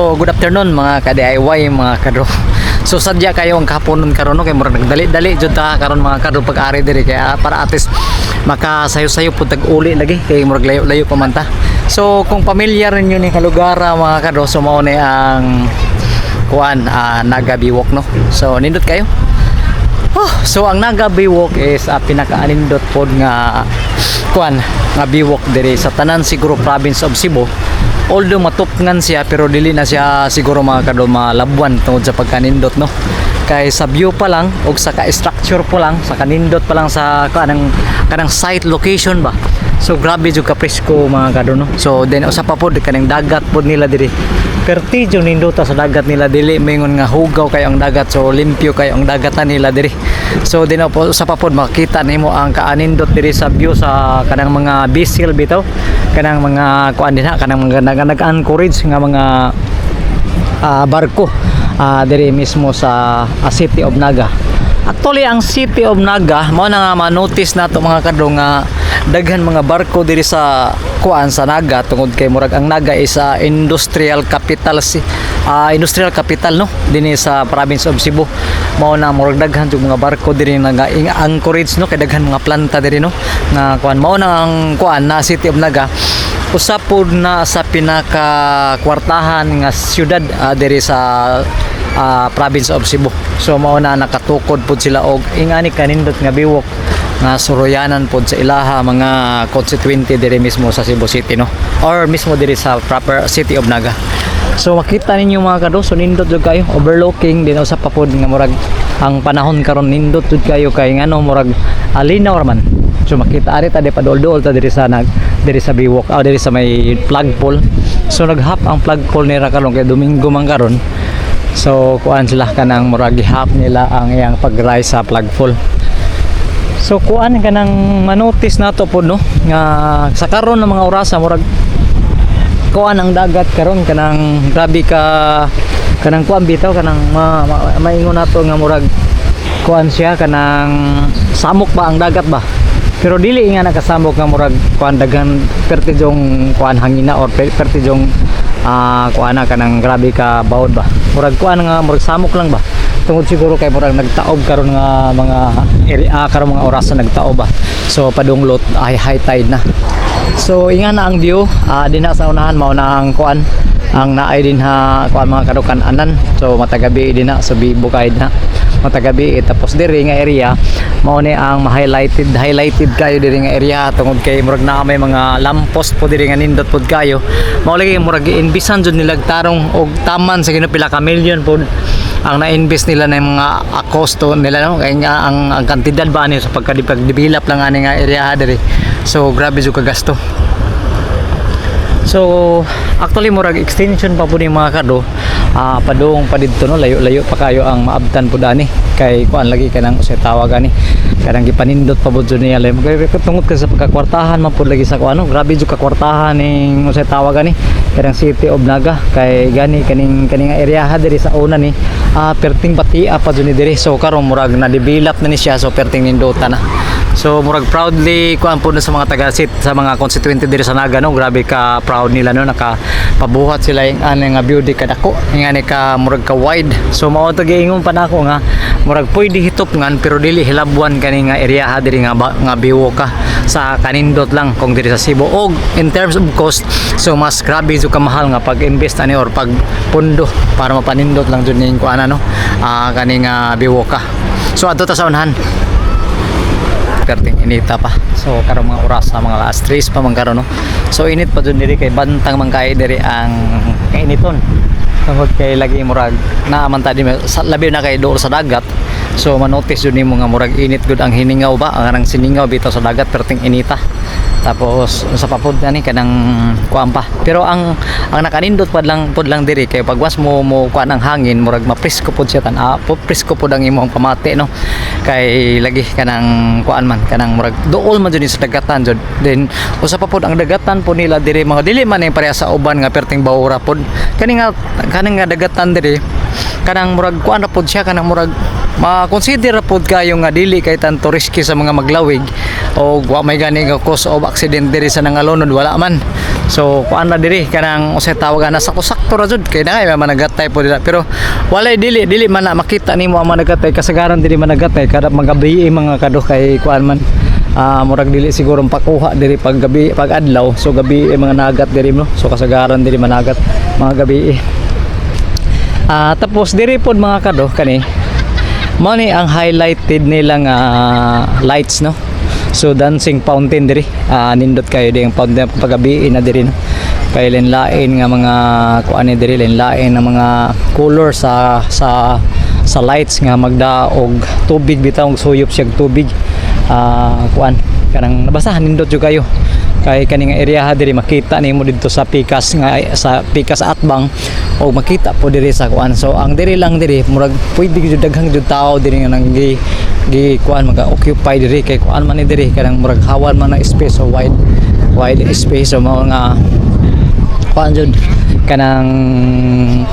So, good afternoon, mga ka-DIY, mga kadro. So sadya kayo ang kahaponon karon, no, kay murag nagdali-dali jud ta karon, mga kadro, pag-ari diri kaya para at least makasayo-sayo pud tag uli lagi kay murag layo-layo pa man ta. So kung pamilyar ninyo ni lugar, mga kadro, so mao ni ang kuan, Naga Baywalk, no. So nindot kayo. Oh, so ang Naga Baywalk is pinakaanindot pod nga kuan nga baywalk diri sa tanan siguro province of Cebu. Although matupngan siya, pero dili na siya siguro, mga kado, malabuan tungod sa pagkanindot, no. Kay sa view pa lang og sa ka-structure pa lang, sa kanindot pa lang sa kanang kanang site location ba. So grabe jud ka presko, mga kado, no. So then usa pa pod kaning dagat pod nila diri. Perti jud nindota sa dagat nila, dili maingon nga hugaw kayo ang dagat, so limpyo kayo ang dagatan nila diri. So din po usa pa pod makita nimo ang kaanindot diri sa view sa kanang mga vessel bitaw, kanang mga kuan din ha, kanang mga nag-anchorage nga mga barko diri mismo sa City of Naga. Actually, ang City of Naga mao na nga ma-notice nato, mga kadro, nga daghan mga barko diri sa kuan sa Naga tungod kay murag ang Naga is industrial capital, si industrial capital, no, dinhi sa province of Cebu. Mao na murag daghan jud mga barko diri naga anchorage, no, kay daghan mga planta diri, no, nga kuan. Mao na ang kuan na City of Naga usa pod na sa pinaka kwartahan nga syudad diri sa province of Cebu. So mao na nakatukod pod sila og ingani kanindot nga baywalk nga suroyanan pod sa ilaha mga constituente diri mismo sa Cebu City, no, or mismo diri sa proper City of Naga. So makita ninyo, mga kado, so nindot jud kayo overlooking din. Usa pa pod nga murag ang panahon karon nindot jud kayo kay ngano murag alinaw ra man. So makita ari ta di padol-dol ta diri sa nag diri sa baywalk, diri sa may flagpole. So naghap ang flagpole nila karon kay Domingo man karon. So kuan sila, kanang murag gihap nila ang iyang pag-rise sa flagpole. So kuan, kanang manotice nato pod, no, nga sa karon ng mga orasa murag kuan ang dagat karon, kanang grabe ka kanang kuan bitaw, kanang maingon nato nga murag kuan siya, kanang samok ba ang dagat ba, pero dili nga nakasamok nga murag kuan daghan perti jong kuan hangina or perti jong kuan na kanang grabe ka bawod ba. Murag kuan nga murag samok lang ba, tungod siguro kay murag nagtaob karon nga mga area, karon mga orasan nagtaob ba. So padunglot ay high tide na. So inga na ang view dinha sa unahan. Mao na ang kuan ang naay din ha kuan, mga kadukan anan. So matagabi din na, so bibo kay na matagabi eh. Tapos diri nga area mao ni ang ma-highlighted highlighted kayo diri nga area tungod kay murag naa may mga lamppost po diri nga nindot pod kayo. Mao lagi murag gi-investan jud nila tarong og taman sa Ginoo, pila ka million pod ang na-invest nila ng mga kosto nila, no, kay nga ang kantidad ba ani sa pagka-develop lang ani nga area diri. So grabe jud kagasto. So, actually murag extension pa po ni, mga kado. Padung pa didto, no, layo-layo pa kayo ang maabtan po dani. Kay kuan lagi kanang usay tawag ani. Kanang gipanindot pa pud jud niya. Kay tungod kasi sa pagkakwartahan man pud lagi sa kuan, no. Grabe jud kakwartahan ning usay tawag ani. Kanang City of Naga kay gani kaning kaning area diri sa una ni perting batia pa jud ni diri. So karon murag na-develop na ni siya, so perting nindota na. So murag proudly kuan po na sa mga taga sit sa mga constituente diri sa Naga, no. Grabe ka proud nila, no, nakapabuhat sila yung ano nga beauty kadako nga ni ka murag ka wide. So mao to giingon pa nako nga murag pwede hitupngan pero dili hilabwan kani nga area ha diri nga nga baywalk ka sa kanindot lang kung diri sa Cebu. Og in terms of cost, so mas grabe jud kamahal nga pag-invest ani or pag pundo para mapanindot lang jud ning kuan ano kani nga baywalk ka. So adto ta sa unahan, perting inita pa. So karon mga oras sa mga alas 3 pa man karon, no. So init pa jud diri kay bantang man kay diri ang kainiton. Tungod kay lagi murag naa man ta di sa, labi na kay duol sa dagat. So manotice jud nimo nga murag init gud ang hiningaw ba, ang kanang siningaw bitaw sa dagat perting inita. Tapos sa papod ani kanang kuan pa. Pero ang nakanindot pud lang diri kay pagwas mo mo kuan ang hangin, murag mapresko pud siya tan presko pud ang imong pamati, no. Kay lagi kanang kuan man, kanang murag duol man jud ni sa dagatan jud. Then usa pa pod ang dagatan po nila diri, mga dili man ni pareha sa uban nga perting bawra pod. Kani nga dagatan diri kanang murag kuan ra pod siya, kanang murag ma-consider ra pod kayo nga dili kay tanto risky sa mga maglawig o wa may gani nga cause of accident diri sa nangalunod, wala man. So kuan na diri, kanang unsay tawag ana, sakto-sakto ra jud kay na managatay po dira, pero walay dili man na makita nimo ang managatay. Kasagaran dili managatay kada magabi, mga kado, kay kuan man, murag dili siguro pakuha diri pag gabi, pag adlaw. So gabi eh, mga nagat diri, no? So kasagaran dili managat mga gabi eh. Tapos diri pod, mga kado, kani mao ni ang highlighted nila nga lights, no? So dancing fountain diri. Nindot kayo di ang fountain pagabi na diri, no? Kay lain nga mga kuan ni diri, lain nga mga color sa lights nga magdaog tubig bitaw, suyop siya og tubig. Kuan kanang nabasa, nindot jud kayo kay kani nga area ha diri, makita nimo didto sa pikas nga sa pikas atbang o makita po diri sa kuan. So ang diri lang diri, murag pwede jud daghang jud tao diri nga nang gi, gi kuan, maga occupy diri kay kuan man ni diri, kanang murag hawan man na space, so wide wide space. So mao nga kuan jud, kanang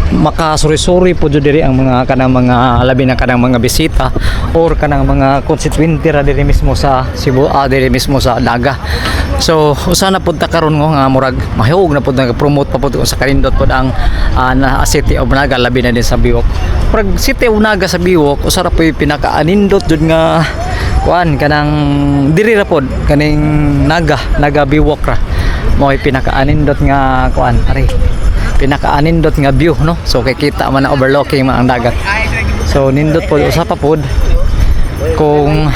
makasuri-suri po jud diri ang mga kanang mga labi na kanang mga bisita or kanang mga constituente ra diri mismo sa Cebu, diri mismo sa Naga. So usa na pud ta karon ngo nga murag mahiug na pud nag-promote pa pud sa kanindot pud ang na City of Naga, labi na din sa Biwok. Murag City of Naga sa Biwok, usa ra puy pinakaanindot jud nga kuan, kanang diri ra pod, kaning Naga, Naga Biwok ra mo pinakaanindot nga kuan, ari pinakaanindot nga view, no? So kay kita man na overlooking man ang dagat, so nindot pod. Usa pa pod, kung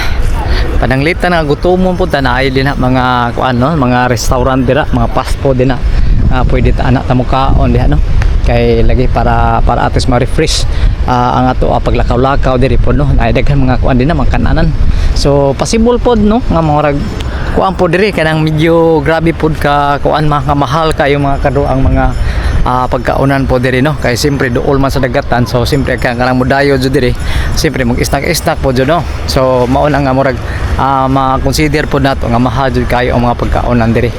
pananglitan nga gutomon pod ta, naay din na mga kuan, no, mga restaurant dira, mga fast food din na pwede ta anak ta mukaon diha, no? Kay lagi para at least ma-refresh ang ato paglakaw-lakaw diri pod, no? Ay daghan mga kuan din na mga kananan. So possible pod, no, nga murag kuan pod diri, kanang medyo grabe pod ka kuan, mga mahal kayo, mga kado, ang mga pagkaunan po diri, no? Kay siyempre duol man sa dagatan, so siyempre kay kanang mudayo jud diri, siyempre mag snack snack po jud, no? So mao na nga murag ma-consider pod nato nga mahal jud kayo ang mga pagkaunan diri.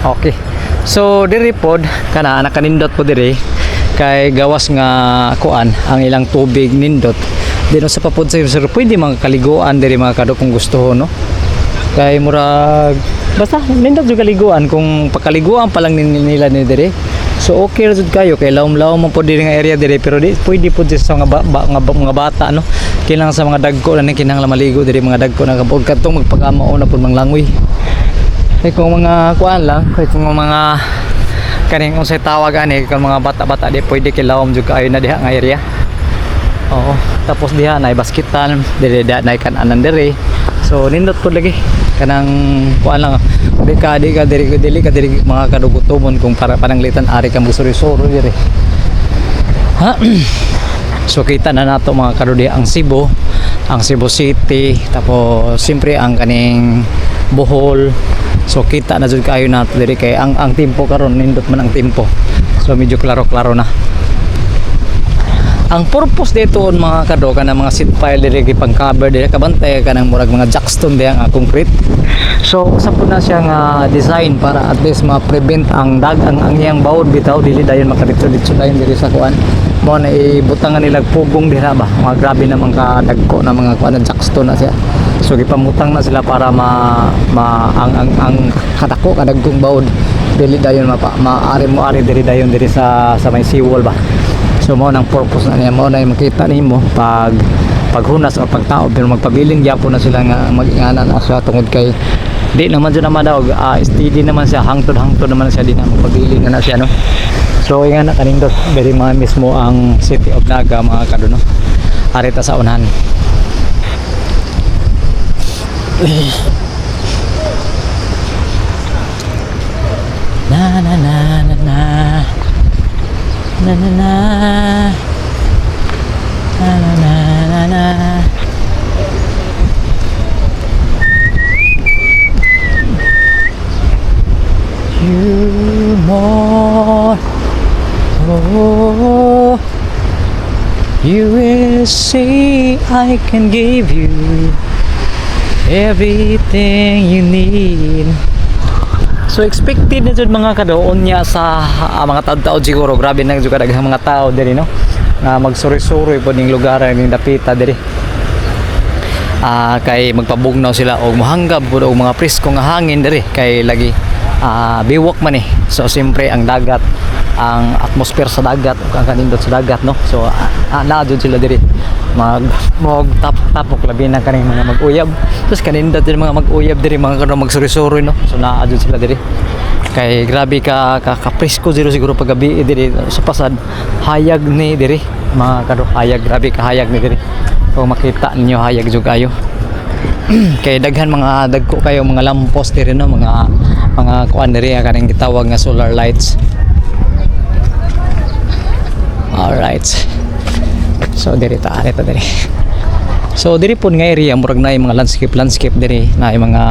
Okay. So diri pod kana nakanindot po diri kay gawas nga kuan ang ilang tubig nindot. Di no sa pa pod sir, pwede mga kaliguan diri, mga kado, kung gusto, no? Kay murag basta nindot jud kaliguan, kung pagkaliguan pa lang nila ni diri. So okay ra jud kayo kay lawom-lawom man pod diri nga area diri, pero di pwede pod sa mga mga bata, no? Kinahanglan sa mga dagko na ni, kinahanglan maligo diri mga dagko na kapag kadtong magpakamao na pud manglangoy. Kay kung mga kuan lang, kay kung mga kaning unsay tawag ani, kung mga bata-bata di pwede kay lawom jud kaayo na diha nga area. Oo, tapos diha na baskitan, diri diha na kananan diri. So nindot pud lagi kanang kuan lang, di ka diri, dili ka diri mga kadugutomon kung para pananglitan ari ka musuri-suri diri. Ha? So kita na nato, mga kado, ang Cebu, ang Cebu City, tapos siyempre ang kaning Bohol. So kita na jud kayo nato diri kay ang timpo karon nindot man ang timpo. So medyo klaro-klaro na. Ang purpose dito, mga kado, kanang mga sheet pile diri pang cover diri, kabantay kanang murag mga jackstone diha nga concrete. So usa po na siya nga design para at least ma-prevent ang dag ang iyang bawod bitaw, dili dayon makaditso-ditso dayon diri sa kuan. Mo na ibutangan nila pugong dira ba. Mga grabe naman ka dagko na mga kuan na jackstone na siya. So gipamutang na sila para ma ang kadako kadagkong bawod dili dayon mapa maari mo ari diri dayon diri sa may seawall ba. So mao nang purpose na niya, mao na yung makita nimo pag paghunas o pagtaob, pero magpabiling gyapon na sila nga mag-ingana na siya tungod kay di naman jud naman daw steady naman siya, hangtod hangtod naman siya, di na magpabiling na, na siya, no? So ingana kanindot diri mga mismo ang City of Naga, mga kaduno. Ari ta sa unahan. Na na na na na na na na na na na na na. You more, oh, you will see I can give you everything you need. So expected na jud, mga kadoon niya sa mga taud-taud siguro, grabe na jud kadaghang mga tao diri, no, nga magsuri-suri pod ning lugar ning dapita diri. Kay magpabugnaw sila og mohanggab pud og mga presko nga hangin diri kay lagi Biwok man eh. So siyempre ang dagat, ang atmosphere sa dagat ug ang kanindot sa dagat, no. So naa jud sila diri mag tapok tapok, labi na kaning mga mag-uyab. Tapos kanindot din mga mag-uyab diri, mga kanang magsuri-suri, no. So naa jud sila diri kay grabe ka kapresko zero siguro paggabi diri sa pasad. Hayag ni diri, mga kado, hayag, grabe ka hayag ni diri. Kung makita ninyo, hayag jud kayo kay daghan mga dagko kayo mga lampos diri, no, mga kuan diri, kaning gitawag nga solar lights. Alright, so diri ta, ari ta diri. So diri po nga area, murag na mga landscape landscape diri na mga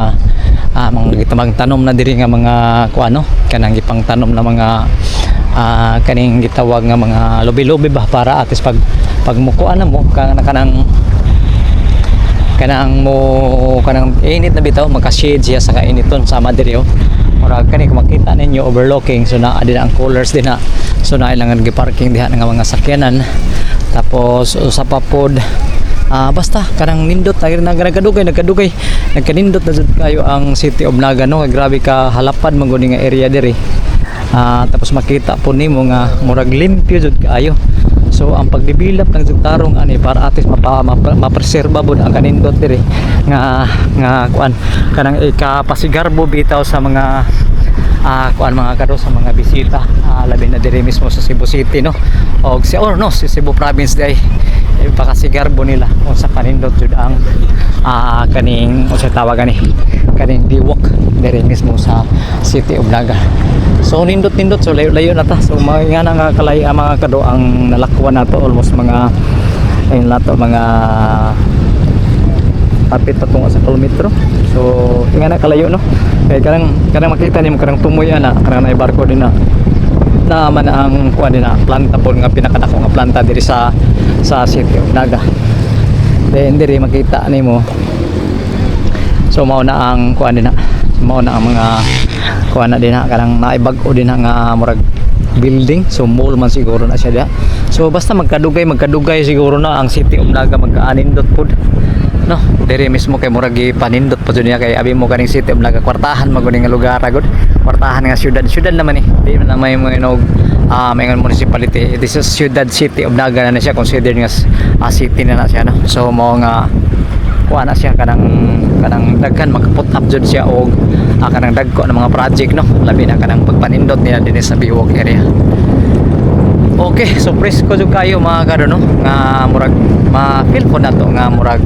mga gitamang tanom na diri nga mga kuan, no, kanang gipang tanom na mga kaning gitawag nga mga lubi-lubi ba, para atis pag mukuan na mo kanang kanang mo kanang init na bitaw, magka-shade siya sa kainiton. Sama diri oh, murag kani, kung makita ninyo, overlooking. So naa din ang coolers din na. So naa lang ang gi-parking diha nga mga sakyanan. Tapos usa pa pod, basta kanang nindot ay nagkadugay nagkadugay nagkanindot na jud kayo ang City of Naga, no. Kay grabe ka halapad man gud nga area diri. Tapos makita po nimo nga murag limpyo jud kaayo. So ang pagdevelop ng Tarong ani para atis mapreserba bud ang kanindot diri nga kuan, kanang ikapasigarbo bitaw sa mga kuan, mga kado, sa mga bisita, labi na diri mismo sa Cebu City, no, og si or no, si Cebu Province dai, ipakasigarbo nila kung sa kanindot jud ang kaning unsa tawag ani, kaning Biwok diri mismo sa City of Naga. So nindot nindot. So layo layo na ta. So mga nga na nga kalay ang mga kado ang nalakwan nato, almost mga ayun nato, mga kapit patungo sa kilometro. So nga na kalayo, no, kay kanang kanang makita nimo kanang tumoy ana, kanang naay barko din na na man ang kuan din na planta po nga pinakadako nga planta diri sa City of Naga. Then diri makita nimo, so mao na ang kuan din na, mao na ang mga kuan na din na kanang naibag-o din na nga murag building. So mall man siguro na siya diha. So basta magkadugay magkadugay siguro na ang City of Naga magkaanindot pud, no, diri mismo kay murag gipanindot pa jud niya, kay abi mo kaning City of Naga, kwartahan man gud nga lugar gud, kwartahan nga syudad, syudad naman eh, di man na may mga nog may nga municipality. This is syudad, City of Naga na, na siya considered nga city na na siya, no. So mao nga kuha na siya kanang kanang daghan maka-put up jud siya og kanang dagko ng mga project, no, labi na kanang pagpanindot nila dinhi sa Biwok area. Okay, so presko jud kayo, mga kado, no, nga murag ma-feel po nato nga murag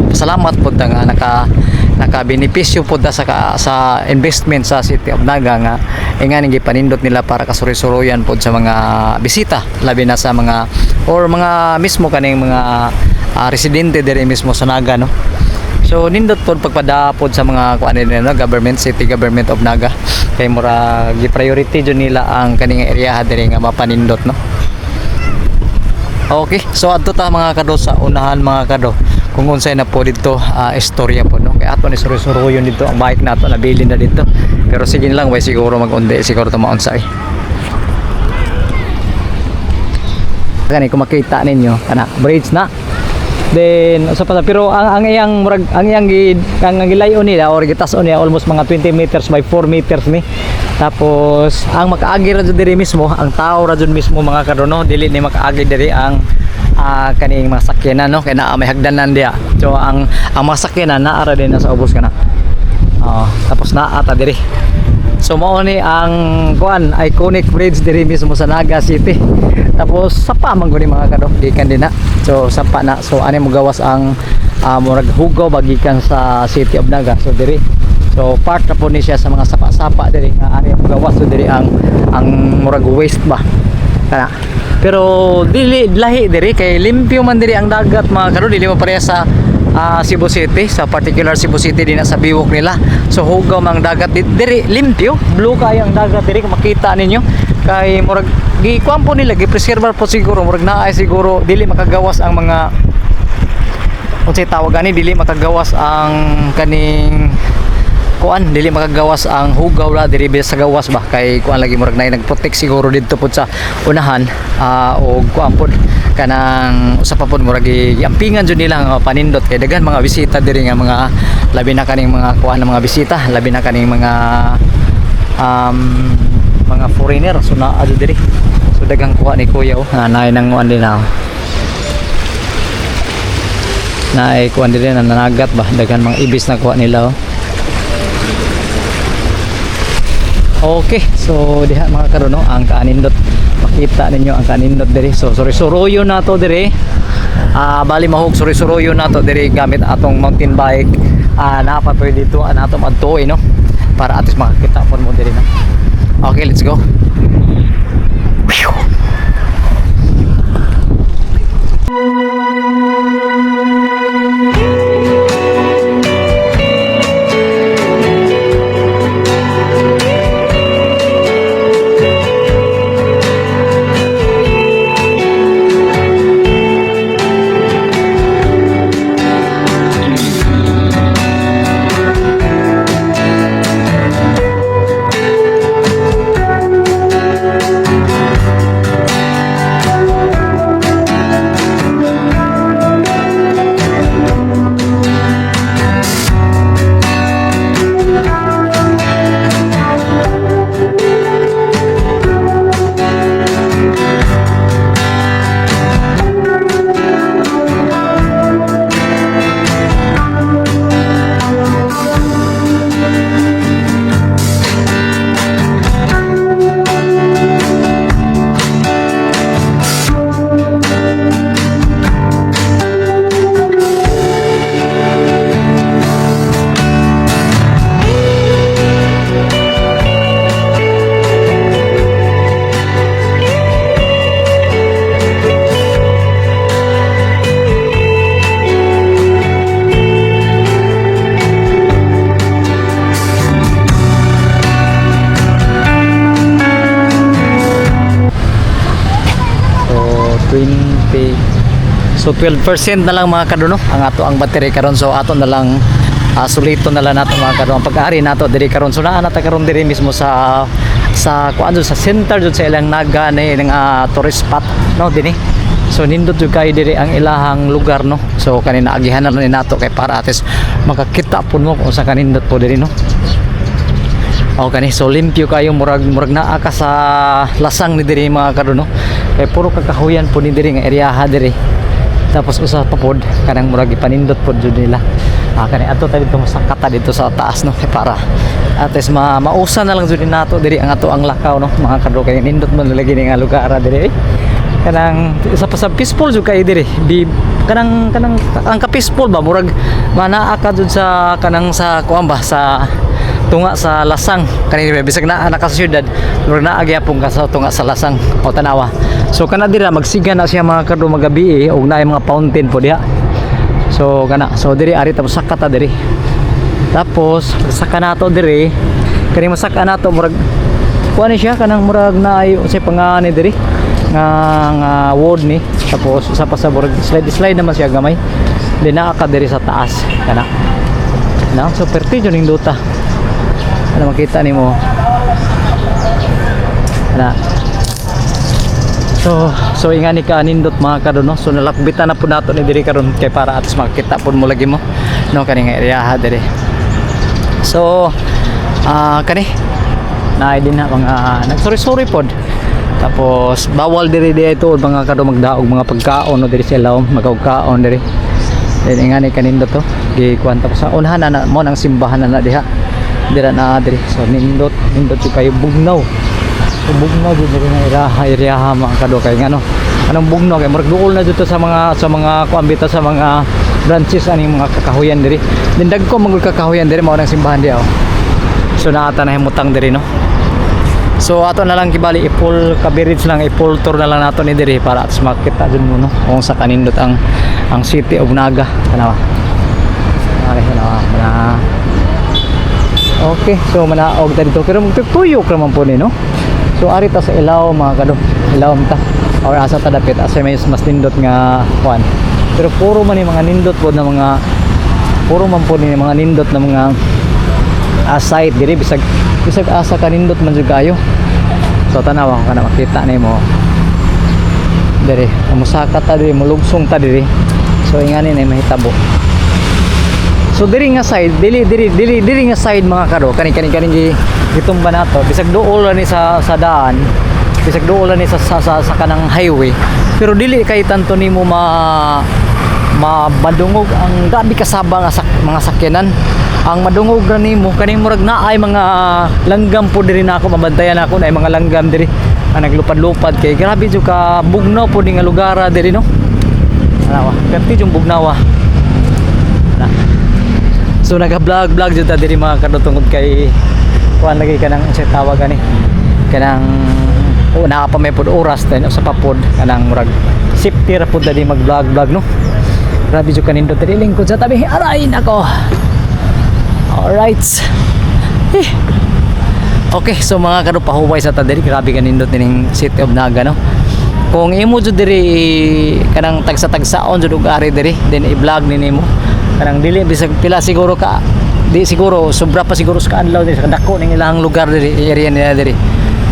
salamat po ta nga naka benepisyo po ta sa investment sa City of Naga nga nga ning gipanindot nila para kasuri-suruyan pod sa mga bisita, labi na sa mga or mga mismo kaning mga residente diri mismo sa Naga, no. So nindot pod pagpadapod sa mga kuan nila, no, government, City Government of Naga, kay murag gi-priority jud nila ang kaning area diri nga mapanindot, no. Okay, so adto ta, mga kado, sa unahan, mga kado, kung unsay na po dito istorya po, no. Kay ato ni suri-suruyon dito ang bike nato, nabili na dito. Pero sige na lang, way siguro mag-undi siguro tumaon sa eh. Gani kung makita ninyo kana bridge na. Then usa pa pero ang iyang murag ang iyang gi ang gilayon nila or gitas-on niya almost mga 20 meters by 4 meters ni. Tapos ang makaagi ra jud diri mismo ang tao ra jud mismo, mga kadono, dili ni makaagi diri ang kaning mga sakyanan, no, kay naa may hagdanan diha. So ang mga sakyanan naa ra din na sa ubos kana. Oo, tapos naa ta diri. So mao ni ang kuan, iconic bridge diri mismo sa Naga City. Tapos sapa man gud ni, mga kado, gikan din na. So sapa na. So ani mo gawas ang murag hugaw bagikan sa City of Naga. So diri. So part na po ni siya sa mga sapa-sapa diri nga ani mo gawas. So diri ang murag waste ba. Kana. Pero dili lahi diri kay limpyo man diri ang dagat, mga kado, dili mo pareha sa Cebu City, sa particular Cebu City din na sa Biwok nila. So hugaw mang dagat diri, limpyo, blue kayo ang dagat diri kung makita ninyo. Kay murag gikuan po nila, gi-preserve po siguro, murag naay siguro dili makagawas ang mga unsay tawag ani, dili makagawas ang kaning kuan, dili makagawas ang hugaw la diri sa gawas ba, kay kuan lagi, murag nay nagprotect siguro didto pud sa unahan, og kuan pud kanang usa pa pud, murag giampingan jud nila nga panindot kay daghan mga bisita diri nga mga labi na kaning mga kuan ng mga bisita, labi na kaning mga mga foreigner. So naa jud diri. So daghang kuha ni kuya oh. Na naay nang kuan din na. Naay kuan diri na nanagat ba, daghan mga ibis na kuha nila oh. Okay, so diha mga karon no, ang kaanindot. Makita ninyo ang kaanindot diri. So suri-suroyo na to diri. Bali mahog suri-suroyo na to diri gamit atong mountain bike. Naa pa pwede dito nato madtuoy no, para at least makakita po mo diri no. Okay, let's go. Whew. So 20. So 12% na lang mga kaduno ang ato ang battery karon. So ato na lang sulito na lang nato mga kaduno ang pag-ari nato diri karon. So naa na ta karon diri mismo sa kuan sa center jud sa ilang Naga na ilang tourist spot no dinhi. So nindot jud kayo diri ang ilahang lugar no. So kanina agihan na lang ni nato kay para ates makakita pud mo kung sa kanindot po diri no. Okay ni, so limpyo kayo, murag murag naa ka sa lasang ni diri mga kaduno. Kay puro kakahuyan po ni diri nga eryaha diri. Tapos usa pa pod kanang murag ipanindot pod jud nila. Kani adto ta dito masakata dito sa taas no, kay para at least mausa na lang jud nato diri ang ato ang lakaw no mga kadro, kay nindot man lagi ni nga lugar diri. Eh. Kanang isa pa sa peaceful jud kayo diri. Di kanang kanang ang ka-peaceful ba, murag manaa ka jud sa kanang sa kuan ba, sa tunga sa lasang kanina, bisag naa na ka sa syudad, murag naa gyapon ka sa tunga sa lasang o tanawa. So kana dira magsiga na siya mga kadro magabi eh, og naay mga fountain po diha. So kana, so diri ari tapos saka ta diri, tapos saka nato diri, kani masaka nato, murag kuan ni siya, kanang murag naay unsay pangani diri nga nga wood ni. Tapos usa pa sa murag slide slide naman siya gamay di naa ka diri sa taas kana na. So perti jud ning duta, ano makita nimo ana. So ingani ka nindot mga karon no. So nalakbitan na po nato ni diri karon kay para at makita po mo lagi mo no kani nga area diri. So kani naay din na mga nagsuri-suri pod. Tapos bawal diri dito mga karon magdaog mga pagkaon no diri sa ilawom, magkaon diri. Then ingani kanindot to gikuan. Tapos sa unahan na mo nang simbahan na diha. Dira na diri. So nindot nindot jud kayo, bugnaw. So bugnaw jud diri nga iraha iriyaha mga kado, kay ngano anong bugnaw, kay murag duol na dito sa mga kuan bitaw, sa mga branches ani mga kakahuyan diri. Then dagko man gud kakahuyan diri, mao nang simbahan diha oh. So naata na himutang diri no. So ato na lang kibali i-full coverage lang, i-full tour na lang nato ni diri para at makita jud mo no kung sa kanindot ang City of Naga. Tanawa. Okay, tanawa. Kana. Okay, so manaog ta dito pero magtutuyok raman po ni no. So ari ta sa ilaw mga kado. Ilaw ta. Or asa ta dapit, asa may mas nindot nga kuan. Pero puro man ni mga nindot po na mga, puro man po ni mga nindot na mga site diri, bisag bisag asa ka nindot man jud kayo. So tanawa ka na makita nimo diri, musaka ta diri, mulugsong ta diri. So ingani na mahitabo. So diri nga side, dili diri dili diri nga side, mga kado, kani kani kani gi gitumba nato. Bisag duol ra ni sa daan, bisag duol ra ni sa kanang highway. Pero dili kay tanto nimo ma mabadungog ang grabe kasaba nga mga sakyanan. Ang madungog ra nimo kaning murag naay mga langgam po diri na ako mabantayan ako na mga langgam diri nga naglupad-lupad kay grabe jud ka bugnaw po ni nga lugar diri, no. Anawa, perti jung bugnawa na. So naga-vlog vlog jud ta diri, mga kado, tungod kay kuan lagi kanang unsay tawag ani, kanang o naa pa may pod oras then usa pa pod kanang murag safety ra pod dali mag vlog vlog, no. Grabe jud kanindot diri, lingkod sa tabi. Aray nako. Alright. Eh. Okay, so mga kado, pahuway sa ta diri. Grabe kanindot nining City of Naga, no. Kung imo jud diri kanang tagsa-tagsaon jud og ari diri, then i-vlog ni nimo. Kanang dili bisag pila siguro ka di siguro sobra pa siguro sa kaadlaw diri sa dako ning ilang lugar diri, area nila diri.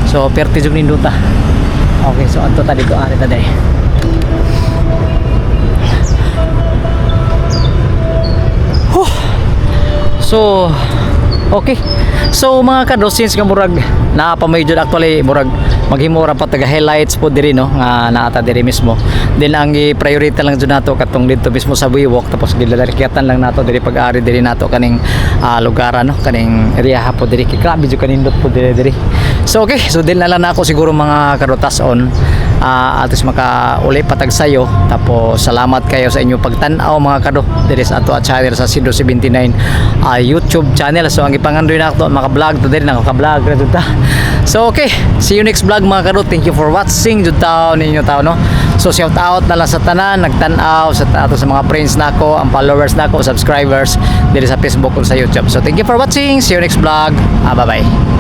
So perti jud nindota. Okay, so adto ta dito, ari ta diri. Huh. So, okay. So mga kado, since nga murag naa pa may jud, actually murag maghimo ra pa taga highlights po diri, no, nga naa ta diri mismo. Then ang i-priority lang jud nato katong dito mismo sa Baywalk, tapos gilalakyatan lang nato diri pag-ari diri nato kaning lugar, no, kaning area po diri kay grabe jud kanindot po diri diri. So okay, so dili na lang nako siguro, mga kado, tas-on at least makauli patag sayo. Tapos salamat kayo sa inyong pagtan-aw, mga kado, diri sa ato at channel sa Sido 79 YouTube channel. So ang ipangandoy na maka-vlog to diri, nakaka-vlog ra jud ta. So okay, see you next vlog, mga kado. Thank you for watching jud taon ninyo tao, no. So shout out na lang sa tanan nagtan-aw sa ato, sa mga friends nako, ang followers nako, subscribers diri sa Facebook ug sa YouTube. So thank you for watching. See you next vlog. Bye bye.